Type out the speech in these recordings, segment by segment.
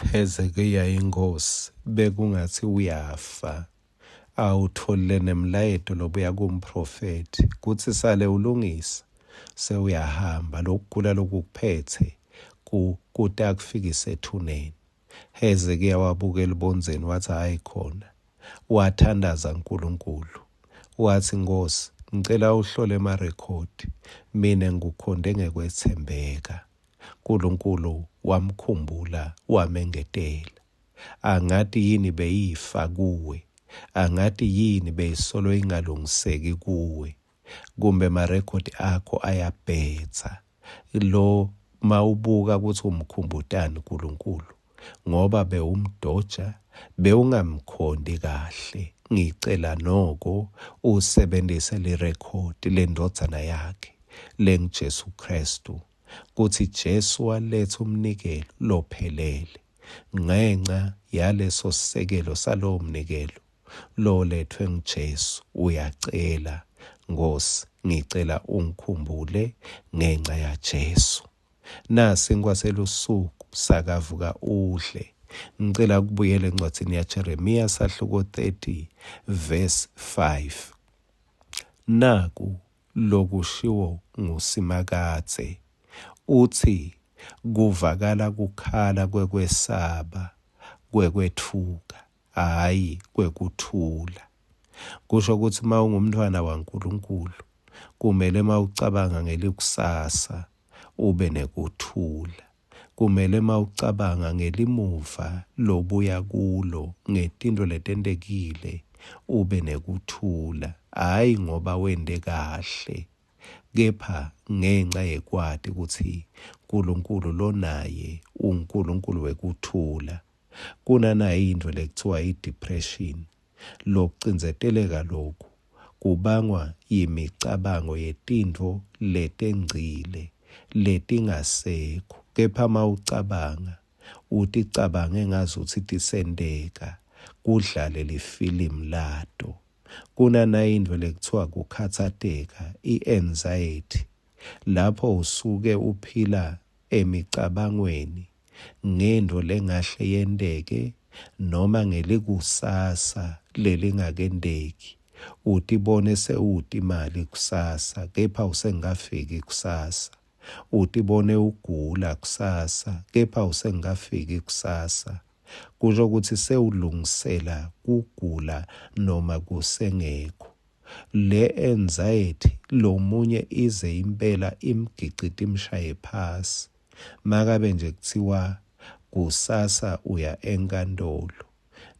Hezekiya inkhosi bekungatsi uyafa, awutfolile nemlayeto lobuya kumphrofethi kutsi sale ulungisa sewuyahamba lokugula lokukuphetse kutakufikisa ethuneni. Hezekiya wabuka elubondzeni watsi hhayi khona. Wathandaza Nkulunkulu watsi Nkhosi ngicela uhlole emarekhodi mine ngikukhonte ngekwetsembeka. Nkulunkulu wamkhumbula wamengetela. Angati yini beyifa kuwe, angati yini beyisolo ingalungiseki kuwe, kumbe emarekhodi akho ayabhedza. Lo mawubuka kutsi umkhumbutani Nkulunkulu ngoba bewumdoja bewungamkhonti kahle. Ngicela noko usebentise lirekhodi lendvodzana yakhe lenguJesu Khristu kutsi Jesu waletsa umnikelo lophelele. Ngenca yaleso sisekelo salowo mnikelo loletfwe nguJesu, uyacela, Nkhosi, ngicela ungikhumbule ngenca yaJesu. Nasinkwa selusuku sakavuka udle. Ngicela kubuyela encwadzini yaJeremiya sahluko 30 verse 5. Naku lokushiwo nguSimakadze, utsi, Kuvakala kukhala kwekwesaba, kwekwetfuka, hhayi kwekuthula. Kusho kutsi uma ungumntfwana waNkulunkulu, kumele uma ucabanga ngelikusasa ube nekuthula. Kumele uma ucabanga ngelimuva lobuya kulo ngetintfo letentekile ube nekuthula, hhayi ngoba wente kahle, kepha ngenca yekwati kutsi Nkulunkulu lonaye unguNkulunkulu wekuthula. Kunanayi intfo lekutsiwa i-depression. Lokucindzeteleka loku kubangwa yimicabango yetintfo letengcile letingasekho kepha mawucabanga uticabange ngazutsi tisenteka kudlale lifilimu lato. Kunanayintfo lekutsiwa kukhatsateka, i-anxiety, lapho usuke uphila emicabangweni ngentfo lengahle yenteke noma ngelikusasa lelingakenteki, utibone sewute imali kusasa kepha usengakafiki kusasa, utibone ugula kusasa kepha usengakafiki kusasa. Kusho kutsi sewulungisela kugula noma kusengekho. Le anxiety lomunye ize impela imgicite imshaye phasi. Makabe nje kutsiwa kusasa uya enkantolo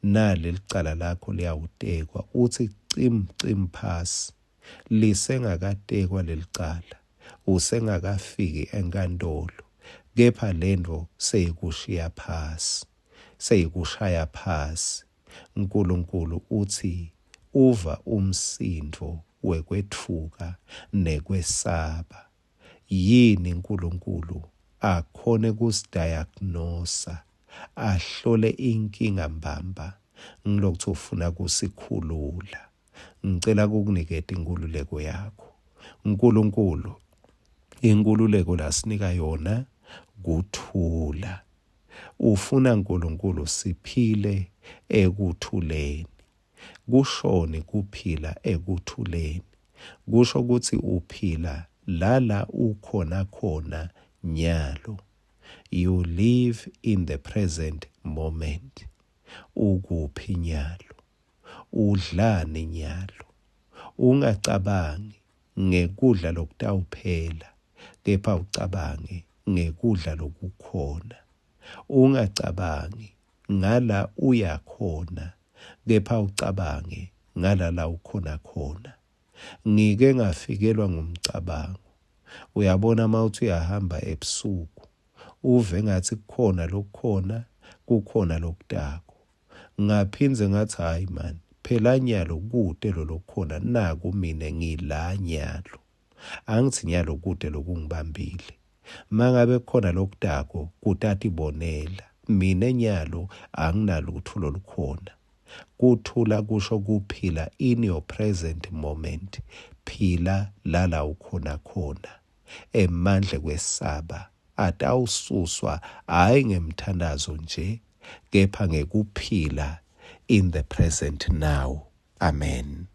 nali licala lakho liyawutekwa utsi cim cim phasi lisengakatekwa lelicala usengakafiki enkantolo kepha lentfo seyikushiya phasi seyikushaya phasi Nkulunkulu utsi uva umsindvo wekwetfuka nekwesaba Yini Nkulunkulu akhone kusidiagnosa, ahlole inkinga mbamba ngilokutsi ufuna kusikhulula. Ngicela kukuniketa inkhululeko yakho. Nkulunkulu inkhululeko lasinika yona kuthula. Ufuna Nkulunkulu siphile ekuthuleni. Kushoni kuphila ekuthuleni? Kusho kutsi uphila lala ukhona khona nyalo. You live in the present moment. Ukuphi nyalo? Udlani nyalo? Ungacabangi ngekudla lokutawuphela, kepha ucabange ngekudla lokukhona. Ungacabangi ngala uya khona kepha ucabange ngala la ukhona khona. Ngike ngafikelwa ngumcabango. Uyabona uma uthi uyahamba ebusuku uve ngathi kukhona lokukhona kukhona lokutako. Ngaphindze ngathi hhayi mani phela nyalo kute lolokukhona naku mine ngila nyalo. Angitsi nyalo kute lokungibambile. Mangabe kukhona lokutako kutatibonela. Mine nyalo anginalutfo lolukhona. Kuthula kusho kuphila in your present moment. Phila lala ukhona khona. Emandla ekwesaba atawususwa hhayi ngemthandazo nje. kepha ngekuphila in the present now. Amen.